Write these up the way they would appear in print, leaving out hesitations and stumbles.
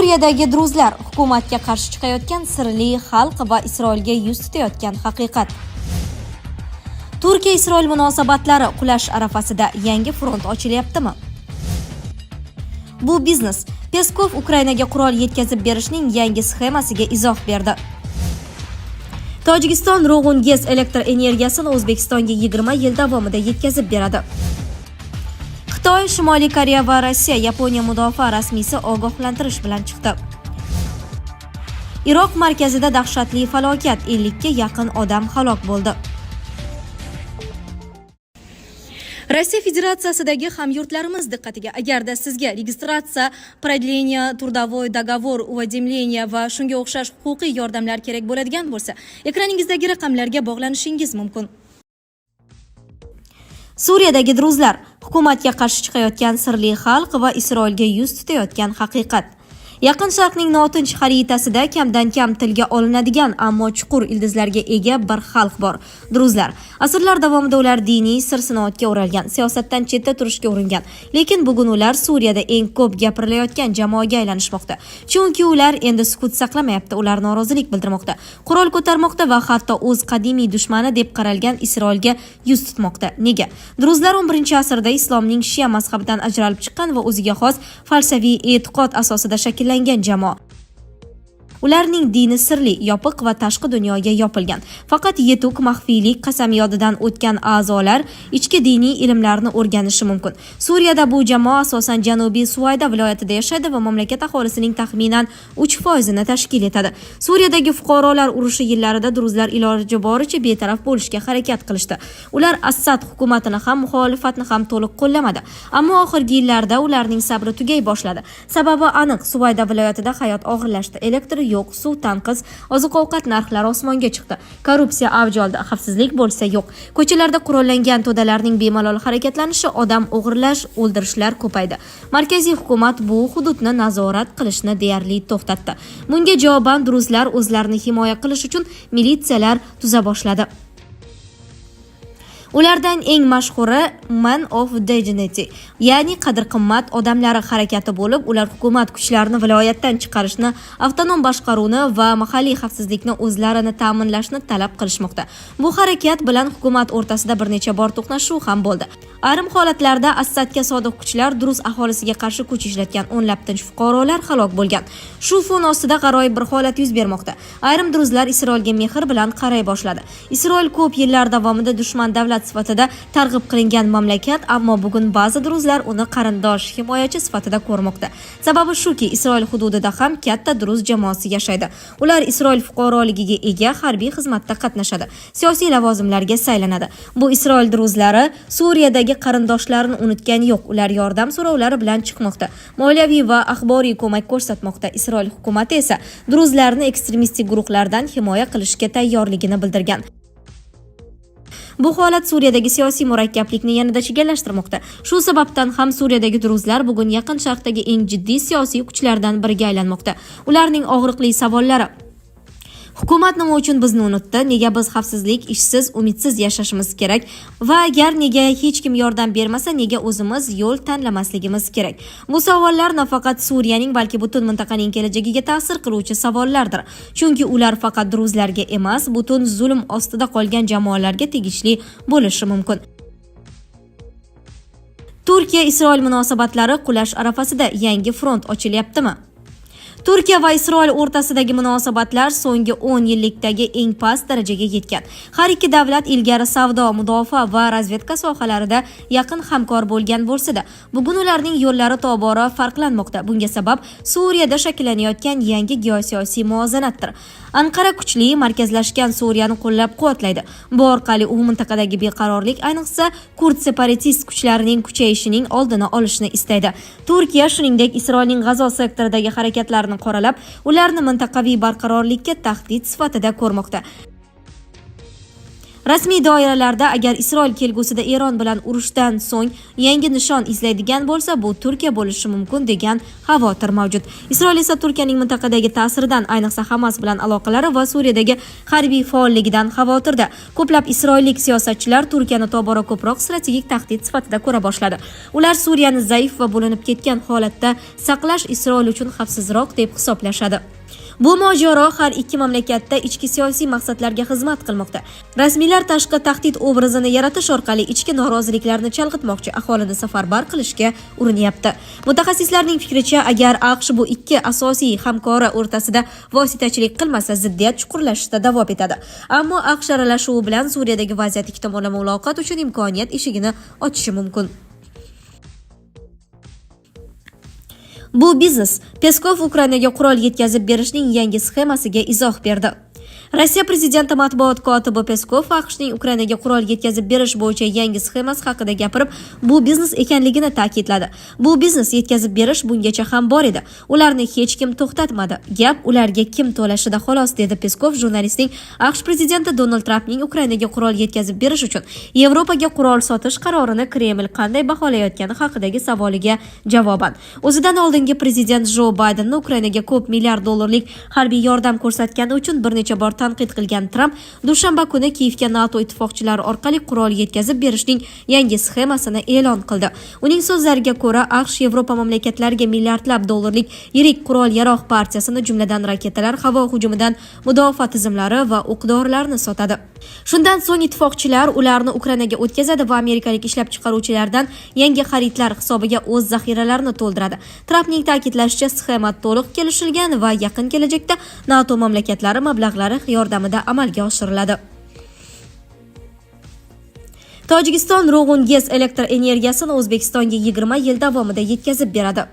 Suriyadagi druzlar hukumatga qarshi chiqayotgan sirli xalq va Isroilga yuz tutayotgan haqiqat. Turkiya-Isroil munosabatlari qulash arafasida, yangi front ochilyaptimi? Bu biznes. Peskov Ukrainaga qurol yetkazib berishning yangi sxemasiga izoh berdi. Tojikiston Ro'g'un GES elektr energiyasini O'zbekistonga 20 yil davomida yetkazib beradi. Xitoy, Shimoliy Koreya va Rossiya. Yaponiya mudofaa rasmiysi ogohlantirish bilan chiqdi. Iroq markazida dahshatli falokat, 50 ga yaqin odam halok bo'ldi. Rossiya Federatsiyasidagi hamyurtlarimiz diqqatiga: agarda sizga registratsiya, продление трудовой договор, уведомление va shunga o'xshash huquqiy yordamlar kerak bo'ladigan bo'lsa, ekraningizdagi raqamlarga bog'lanishingiz mumkin. Suriyadagi druzlar hukumatga qarshi chiqayotgan sirli xalq va Isroilga yuz tutayotgan haqiqat. Yaqin Sharqning notinch xaritasida kamdan kam tilga olinadigan, ammo chuqur ildizlarga ega bir xalq bor. Druzlar. Asrlar davomida ular diniy sir-sinoatga o'ralgan, siyosatdan chetda turishga uringan. Lekin bugun ular Suriyada eng ko'p gapirilayotgan jamoaga aylanishmoqda. Chunki ular endi sukut saqlamayapti, ular norozilik bildirmoqda, qurol ko'tarmoqda va hatto o'z qadimiy dushmani deb qaralgan Isroilga yuz tutmoqda. Nega? Druzlar 11-asrda islomning shia mazhabidan ajralib chiqqan va o'ziga xos falsafiy e'tiqod asosida shakllangan jamoa. Ularning dini sirli, yopiq va tashqi dunyoga yopilgan. Faqat yetuk maxfiylik qasamyodidan o'tgan a'zolar ichki diniy ilmlarni o'rganishi mumkin. Suriyada bu jamoa asosan Janubiy Suvayda viloyatida yashaydi va mamlakat aholisining taxminan 3 foizini tashkil etadi. Suriyadagi fuqarolar urushi yillarida druzlar iloji boricha betaraf bo'lishga harakat qilishdi. Ular Assad hukumatini ham, muxolifatni ham to'liq qo'llamadi. Ammo oxirgi yillarda ularning sabri tugay boshladi. Sababi aniq: Suvayda viloyatida hayot og'irlashdi. Elektr yo'q, suv tanqis, oziq-ovqat narxlari osmonga chiqdi. Korrupsiya avj oldi, xavfsizlik bo'lsa yo'q. Ko'chalarda qurollangan to'dalarning bemalol harakatlanishi, odam o'g'irlash, o'ldirishlar ko'paydi. Markaziy hukumat bu hududni nazorat qilishni deyarli to'xtatdi. Bunga javoban druzlar o'zlarini himoya qilish uchun militsiyalar tuza boshladi. Ulardan eng mashhuri Men of Dignity, ya'ni qadr-qimmat odamlari harakati bo'lib, ular hukumat kuchlarini viloyatdan chiqarishni, avtonom boshqaruvni va mahalliy xavfsizlikni o'zlarini ta'minlashni talab qilishmoqda. Bu harakat bilan hukumat o'rtasida bir necha bor to'qnashuv ham bo'ldi. Ayrim holatlarda Assadga sodiq kuchlar druz aholisiga qarshi kuch ishlatgan, o'nlab tinch fuqarolar halok bo'lgan. Shu fon ostida g'aroyib bir holat yuz bermoqda. Ayrim druzlar Isroilga mehr bilan qaray boshladi. Isroil ko'p yillar davomida dushman davlat sifatida targ'ib qilingan mamlakat, ammo bugun ba'zi druzlar uni qarindosh, himoyachi sifatida ko'rmoqda. Sababi shuki, Isroil hududida ham katta druz jamoasi yashaydi. Ular Isroil fuqaroligiga ega, harbiy xizmatda qatnashadi, siyosiy lavozimlarga saylanadi. Bu Isroil druzlari Suriyadagi qarindoshlarini unutgani yo'q. Ular yordam so'rovlari bilan chiqmoqda, moliyaviy va axboriy ko'mak ko'rsatmoqda. Isroil hukumati esa druzlarni ekstremistik guruhlardan himoya qilishga tayyorligini bildirgan. Bu holat Suriyadagi siyosiy murakkablikni yanada chigallashtirmoqda. Shu sababdan ham Suriyadagi druzlar bugun Yaqin Sharqdagi eng jiddiy siyosiy kuchlardan biriga aylanmoqda. Ularning og'riqli savollari: Hukumat nima uchun bizni unutdi? Nega biz xavfsizlik, ishsiz, umidsiz yashashimiz kerak? Va agar nega hech kim yordam bermasa, nega o'zimiz yo'l tanlamasligimiz kerak? Bu savollar nafaqat Suriyaning, balki butun mintaqaning kelajagiga ta'sir qiluvchi savollardir. Chunki ular faqat druzlarga emas, butun zulm ostida qolgan jamoalarga tegishli bo'lishi mumkin. Turkiya Isroil munosabatlari qulash arafasida, yangi front ochilyaptimi? Turkiya va Isroil o'rtasidagi munosabatlar so'nggi 10 yillikdagi eng past darajaga yetgan. Har ikki davlat ilgari savdo, mudofaa va razvedka sohalarida yaqin hamkor bo'lgan bo'lsa-da, bugun ularning yo'llari tobora farqlanmoqda. Bunga sabab Suriyada shakllanayotgan yangi geosiyosiy muvozanatdir. Anqara kuchli, markazlashgan Suriyani qo'llab-quvvatlaydi. Bu orqali u mintaqadagi beqarorlik, ayniqsa kurd separatist kuchlarining kuchayishining oldini olishni istaydi. Turkiya, shuningdek, Isroilning G'azo sektoridagi harakatlarini qoralab, ularni mintaqaviy barqarorlikka tahdid sifatida ko'rmoqda. Rasmiy doiralarda agar Isroil kelgusida Eron bilan urushdan so'ng yangi nishon izlaydigan bo'lsa, bu Turkiya bo'lishi mumkin degan xavotir mavjud. Isroil esa Turkiyaning mintaqadagi ta'siridan, ayniqsa Hamas bilan aloqalari va Suriyadagi harbiy faolligidan xavotirda. Ko'plab isroillik siyosatchilar Turkiyani tobora ko'proq strategik tahdid sifatida ko'ra boshladi. Ular Suriyani zaif va bo'linib ketgan holatda saqlash Isroil uchun xavfsizroq deb hisoblashadi. Bu mojaro har ikki mamlakatda ichki siyosiy maqsadlarga xizmat qilmoqda. Rasmiylar tashqi tahdid obrazini yaratish orqali ichki noroziliklarni chalg'itmoqchi, aholini safarbar qilishga urinyapti. Mutaxassislarning fikricha, agar AQSh bu ikki asosiy hamkori o'rtasida vositachilik qilmasa, ziddiyat chuqurlashishda davom etadi. Ammo AQSh aralashuvi bilan Suriyadagi vaziyat ikki tomonlama muloqot uchun imkoniyat eshigini ochishi mumkin. Bu biznes. Peskov Ukrainaga qurol yetkazib berishning yangi sxemasiga izoh berdi. Rossiya prezidenti matbuot kotibi Peskov AQShning Ukrainaga qurol yetkazib berish bo'yicha yangi sxemasi haqida gapirib, bu biznes ekanligini ta'kidladi. Bu biznes yetkazib berish bungacha ham bor edi. Ularni hech kim to'xtatmadi. Gap ularga kim to'lashida xolos, dedi Peskov jurnalistning AQSh prezidenti Donald Trampning Ukrainaga qurol yetkazib berish uchun Yevropaga qurol sotish qarorini Kreml qanday baholayotgani haqidagi savoliga javoban. O'zidan oldingi prezident Jo Baydenni Ukrainaga ko'p milliard dollarlik harbiy yordam ko'rsatgani uchun bir necha bor tanqid qilgan Tramp dushanba kuni Kiyevga NATO ittifoqchilari orqali qurol yetkazib berishning yangi sxemasini e'lon qildi. Uning so'zlariga ko'ra, AQSh Yevropa mamlakatlariga milliardlab dollarlik yirik qurol-yarog' partiyasini, jumladan raketalar, havo hujumidan mudofaa tizimlari va o'q-dorilarni sotadi. Shundan so'ng ittifoqchilar ularni Ukrainaga o'tkazadi va amerikalik ishlab chiqaruvchilardan yangi xaridlar hisobiga o'z zaxiralarini to'ldiradi. Trampning ta'kidlashicha, sxema to'liq kelishilgan va yaqin kelajakda NATO mamlakatlari mablag'lari yordamida amalga oshiriladi. Tojikiston Ro'g'un GES elektr energiyasini O'zbekistonga 20 yil davomida yetkazib beradi.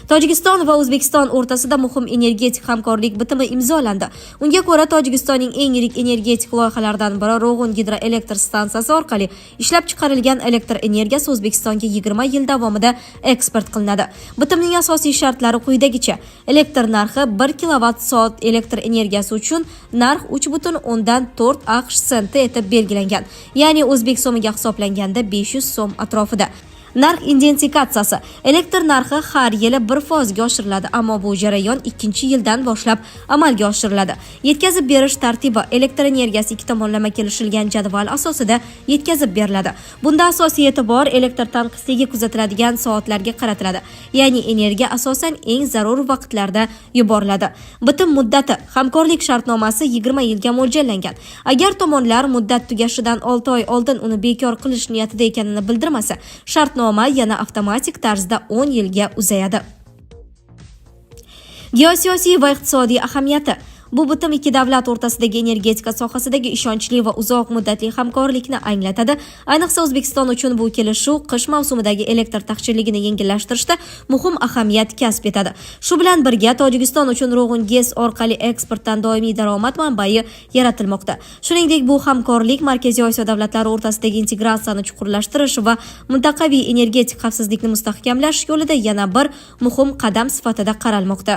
Tojikiston va O'zbekiston o'rtasida muhim energetik hamkorlik bitimi imzolandi. Unga ko'ra, Tojikistonning eng yirik energetik loyihalaridan biri Ro'g'un gidroelektr stansiyasi orqali ishlab chiqarilgan elektr energiyasi O'zbekistonga 20 yil davomida eksport qilinadi. Bitimning asosiy shartlari quyidagicha: elektr narxi 1 kilovat soat elektr energiyasi uchun narx 3,4 AQSh senti etib belgilangan, ya'ni o'zbek so'miga hisoblanganda 500 so'm atrofida. Narx identifikatsiyasi: elektr narxi har yili 1% ga oshiriladi, ammo bu jarayon ikkinchi yildan boshlab amalga oshiriladi. Yetkazib berish tartibi: elektr energiyasi ikki tomonlama kelishilgan jadval asosida yetkazib beriladi. Bunda asosiy e'tibor elektr tanqisligi kuzatiladigan soatlarga qaratiladi, ya'ni energiya asosan eng zarur vaqtlarda yuboriladi. Bitim muddati: hamkorlik shartnomasi 20 yilga mo'ljallangan. Agar tomonlar muddat tugashidan 6 oy oldin uni bekor qilish niyatida ekanini bildirmasa, shartnoma yana avtomatik tarzda 10 yilga uzayadi. Geosiyosiy va iqtisodiy ahamiyati: bu bitim ikki davlat o'rtasidagi energetika sohasidagi ishonchli va uzoq muddatli hamkorlikni anglatadi. Ayniqsa O'zbekiston uchun bu kelishuv qish mavsumidagi elektr taqchilligini yengillashtirishda muhim ahamiyat kasb etadi. Shu bilan birga Tojikiston uchun Ro'g'un GES orqali eksportdan doimiy daromad manbai yaratilmoqda. Shuningdek, bu hamkorlik Markaziy Osiyo davlatlari o'rtasidagi integratsiyani chuqurlashtirish va mintaqaviy energetik xavfsizlikni mustahkamlash yo'lida yana bir muhim qadam sifatida qaralmoqda.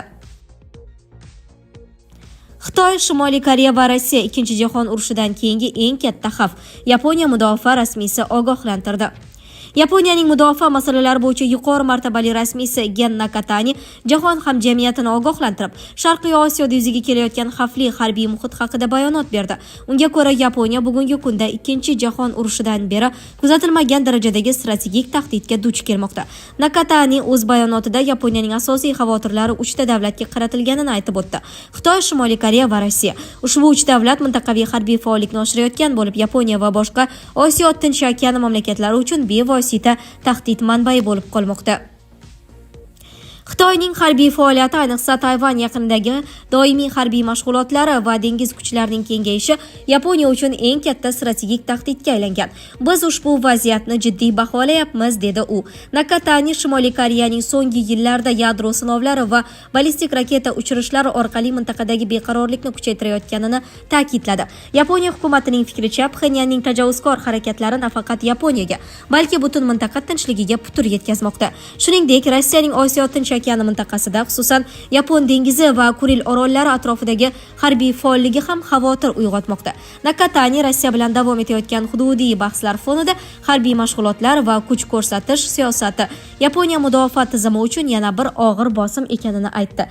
Xitoy, Shimoliy Koreya va Rossiya Ikkinchi jahon urushidan keyingi eng katta xavf. Yaponiya mudofaa rasmiysi ogohlantirdi. Yaponiyaning mudofaa masalalari bo'yicha yuqori martabali rasmiysi Gen Nakatani jahon hamjamiyatini ogohlantirib, Sharqiy Osiyoda yuzaga kelayotgan xavfli harbiy muhit haqida bayonot berdi. Unga ko'ra, Yaponiya bugungi kunda Ikkinchi jahon urushidan beri kuzatilmagan darajadagi strategik tahdidga duch kelmoqda. Nakatani o'z bayonotida Yaponiyaning asosiy xavotirlari uchta davlatga qaratilganini aytib o'tdi: Xitoy, Shimoliy Koreya va Rossiya. Ushbu uch davlat mintaqaviy harbiy faollikni oshirayotgan bo'lib, Yaponiya va boshqa Osiyo Tinch okeani mamlakatlari uchun bevosita tahdid manbai bo'lib qolmoqda. Xitoyning harbiy faoliyati, ayniqsa Tayvan yaqinidagi doimiy harbiy mashg'ulotlari va dengiz kuchlarining kengayishi Yaponiya uchun eng katta strategik tahdidga aylangan. Biz ushbu vaziyatni jiddiy baholayapmiz, dedi u. Nakatani Shimoliy Koreyaning so'nggi yillarda yadro sinovlari va ballistik raketa uchirishlari orqali mintaqadagi beqarorlikni kuchaytirayotganini ta'kidladi. Yaponiya hukumatining fikricha, Pxenyanning tajovuzkor harakatlari nafaqat Yaponiyaga, balki butun mintaqa tinchligiga putur yetkazmoqda. Shuningdek, Rossiyaning Osiyo Tinch okeani mintaqasida, xususan, Yapon dengizi va Kuril orollari atrofidagi harbiy faolligi ham xavotir uyg'otmoqda. Nakatani Rossiya bilan davom etayotgan hududiy bahslar fonida harbiy mashg'ulotlar va kuch ko'rsatish siyosati Yaponiya mudofaa tizimi uchun yana bir og'ir bosim ekanini aytdi.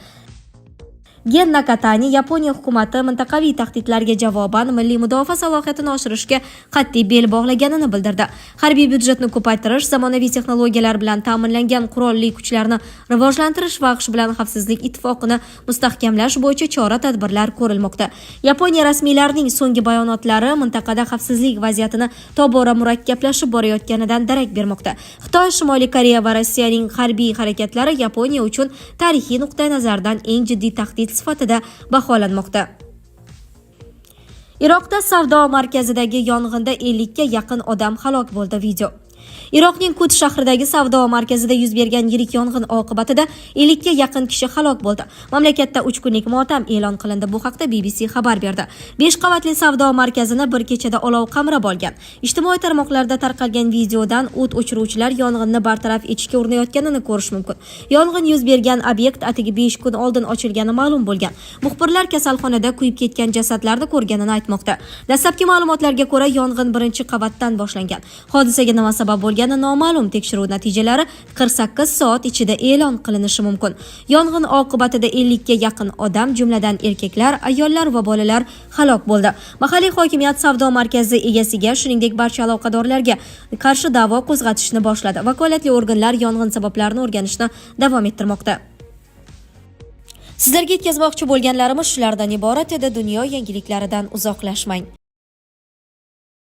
Gen Nakatani Yaponiya hukumati mintaqaviy tahdidlarga javoban milliy mudofaa salohiyatini oshirishga qat'iy bel bog'laganini bildirdi. Harbiy byudjetni ko'paytirish, zamonaviy texnologiyalar bilan ta'minlangan qurolli kuchlarni rivojlantirish va AQSh bilan xavfsizlik ittifoqini mustahkamlash bo'yicha chora-tadbirlar ko'rilmoqda. Yaponiya rasmiylarining so'nggi bayonotlari mintaqada xavfsizlik vaziyatini tobora murakkablashib borayotganidan darak bermoqda. Xitoy, Shimoliy Koreya va Rossiyaning harbiy harakatlari Yaponiya uchun tarixiy nuqtai nazardan eng jiddiy tahdid sifatida baholanmoqda. Iroqda savdo markazidagi yong'inda 50 ga yaqin odam halok bo'ldi. Video. Iroqning Kut shahridagi savdo markazida yuz bergan yirik yong'in oqibatida 50 ga yaqin kishi halok bo'ldi. Mamlakatda 3 kunlik motam e'lon qilindi. Bu haqda BBC xabar berdi. 5 qavatli savdo markazini bir kechada olov qamrab olgan. Ijtimoiy tarmoqlarda tarqalgan videodan o't o'chiruvchilar yong'inni bartaraf etishga urinayotganini ko'rish mumkin. Yong'in yuz bergan obyekt atigi 5 kun oldin ochilgani ma'lum bo'lgan. Muxbirlar kasalxonada kuyib ketgan jasadlarni ko'rganini aytmoqda. Dastlabki ma'lumotlarga ko'ra, yong'in birinchi qavatdan boshlangan. Hodisaga nima sabab bo'lgani noma'lum. Tekshiruv natijalari 48 soat ichida e'lon qilinishi mumkin. Yong'in oqibatida 50 ga yaqin odam, jumladan erkaklar, ayollar va bolalar halok bo'ldi. Mahalliy hokimiyat savdo markazi egasiga, shuningdek barcha aloqadorlarga qarshi da'vo qo'zg'atishni boshladi. Vakolatli organlar yong'in sabablarini o'rganishni davom ettirmoqda. Sizlarga yetkazmoqchi bo'lganlarimiz shulardan iborat edi. Dunyo yangiliklaridan uzoqlashmang.